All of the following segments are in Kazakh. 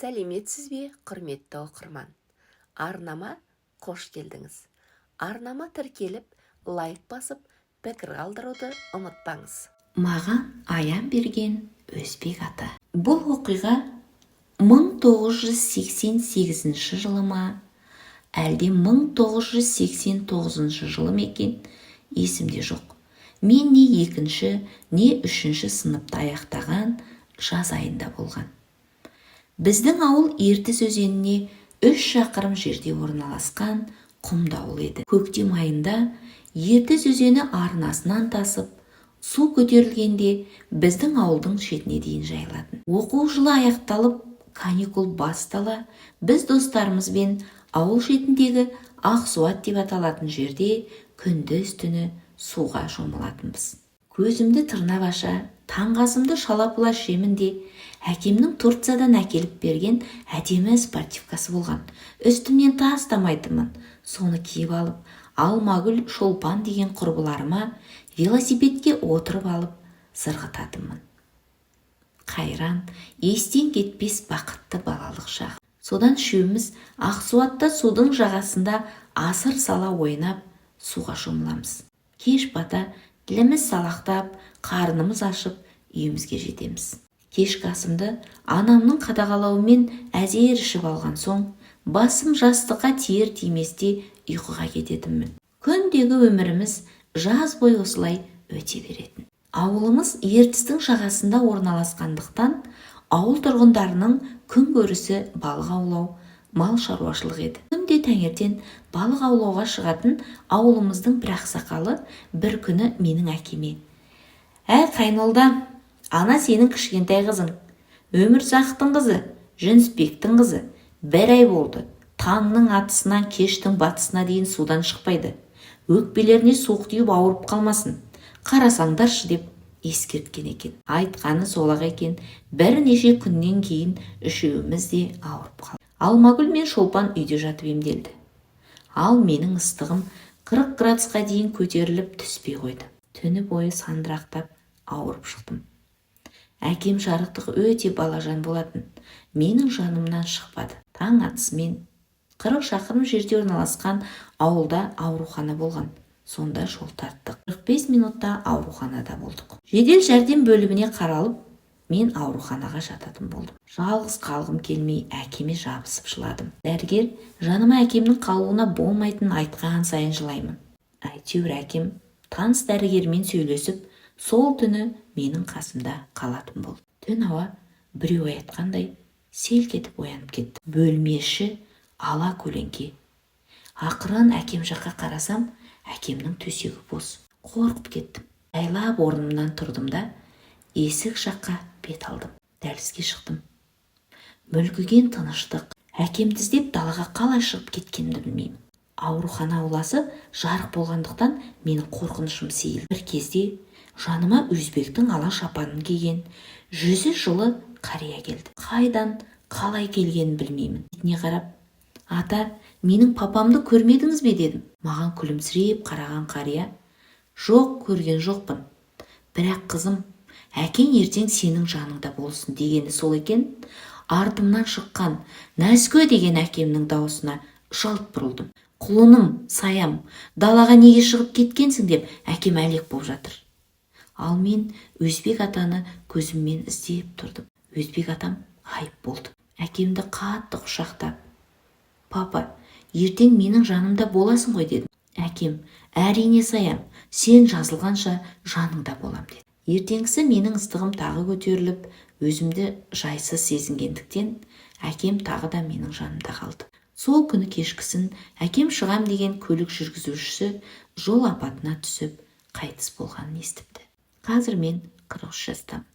Сәлеметсіз бе, құрметті оқырман! Арнама қош келдіңіз! Арнама тіркеліп, лайк басып, пікір қалдыруды ұмытпаңыз. Маған аян берген Өзбек ата. Бұл оқиға 1988 жылы ма, әлде 1989 жылы ма екен, есімде жоқ. Мен не екінші, не үшінші сыныпты аяқтаған жаз айында болған. Біздің ауыл Ертіс өзеніне 3 шақырым жерде орналасқан құмды ауыл еді. Көктем айында Ертіс өзені арнасынан тасып, су көтерілгенде біздің ауылдың шетіне дейін жайылатын. Оқу жылы аяқталып, каникул бастала, біз достарымызбен ауыл шетіндегі Ақсуат деп аталатын жерде күндіз-түні суға шомылатынбыз. Көзімді тырнап аша, таңғы асымды шала-пұла ішемін де, әкемнің Турциядан әкеліп берген әдемі спортивкасы болған, үстімнен тастамайтынмын. Соны киіп алып, Алмагүл, Шолпан деген құрбыларыма велосипедке отырып алып зырғытатынмын. Қайран, естен кетпес бақытты балалық шақ! Содан үшеуміз Ақсуатта судың жағасында асыр сала ойнап, суға шомыламыз. Кеш бата тіліміз салақтап, қарнымыз ашып, үйімізге жетеміз. Кешкі асымды анамның қадағалауымен әзер ішіп алған соң, басым жастыққа тиер тиместе ұйқыға кететінмін. Күндегі өміріміз жаз бойы осылай өте беретін. Ауылымыз Ертістің жағасында орналасқандықтан, ауыл тұрғындарының күн көрісі балық аулау, мал шаруашылық еді. Күнде таңертең балық аулауға шығатын ауылымыздың бір ақсақалы бір күні менің әкеме: «Әй, Қайнолда, ана сенің кішкентай қызың, Өмірзақтың қызы, Жүнісбектің қызы бір ай болды, таңның атысынан кештің батысына дейін судан шықпайды. Өкпелеріне суық тиіп ауырып қалмасын, қарасаңдаршы», – деп ескерткен екен. Айтқаны сол-ақ екен, бірнеше күннен кейін үшеуміз де ауырып қалдық. Алмагүл мен Шолпан үйде жатып емделді. Ал менің ыстығым 40 градусқа дейін көтеріліп, түспей қойды. Түні бойы сандырақтап ауырып шықтым. Әкем жарықтық өте балажан болатын, менің жанымнан шықпады. Таң атысымен 40 шақырым жерде орналасқан ауылда аурухана болған, сонда жол тарттық. 45 минутта ауруханада болдық. Жедел жәрдем бөліміне қаралып, мен ауруханаға жататын болдым. Жалғыз қалғым келмей, әкеме жабысып жыладым. Дәрігер жаныма әкемнің қалуына болмайтынын айтқан сайын жылаймын. Әйтеуір әкем таныс дәрігермен сөйлесіп, сол түні менің қасымда қалатын болды. Түн ауа біреу оятқандай селк етіп оянып кеттім. Бөлме іші ала көлеңке. Ақырын әкем жаққа қарасам, әкемнің төсегі бос. Қорқып кеттім. Жайлап орнымнан тұрдым да, есік жаққа бет алдым. Дәлізге шықтым. Мүлгіген тыныштық. Әкемді іздеп далаға қалай шығып кеткенімді білмеймін. Аурухана ауласы жарық болғандықтан, менің қорқынышым сейілді. Бір кезде жаныма өзбектің ала шапанын киген, жүзі жылы қария келді. Қайдан, қалай келгенін білмеймін. Бетіне қарап: «Ата, менің папамды көрмедіңіз бе?» – дедім. Маған күлімсіреп қараған қария: «Жоқ, көрген жоқпын. Бірақ, қызым, әкең ертең сенің жаныңда болсын», – дегені сол екен, артымнан шыққан «Нәзкө!» деген әкемнің дауысына жалт бұрылдым. «Құлыным, Саям, далаға неге шығып кеткенсің?» – деп әкем әлек болып жатыр. Ал мен Өзбек атаны көзіммен іздеп тұрдым. Өзбек атам ғайып болды. Әкемді қатты құшақтап: «Папа, ертең менің жанымда боласың ғой?» – дедім. Әкем: «Әрине, Саям, сен жазылғанша жаныңда болам», – деді. Ертеңгісі менің ыстығым тағы көтеріліп, өзімді жайсыз сезінгендіктен, әкем тағы да менің жанымда қалды. Сол күні кешкісін әкем шығам деген көлік жүргізушісі жол апатына түсіп, қайтыс болғанын естіпті. Қазір мен 43 жастамын.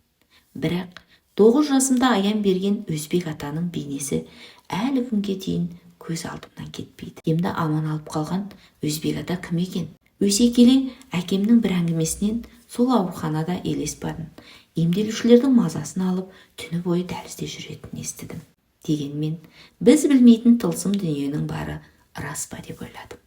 Бірақ 9 жасымда аян берген Өзбек атаның бейнесі әлі күнге дейін көз алдымнан кетпейді. Әкемді аман алып қалған Өзбек ата кім екен? Өсе келе әкемнің бір әңгімесінен сол ауруханада елес барын, емделушілердің мазасын алып, түні бойы дәлізде жүретінін естідім. Дегенмен біз білмейтін тылсым дүниенің бары рас па деп ойладым.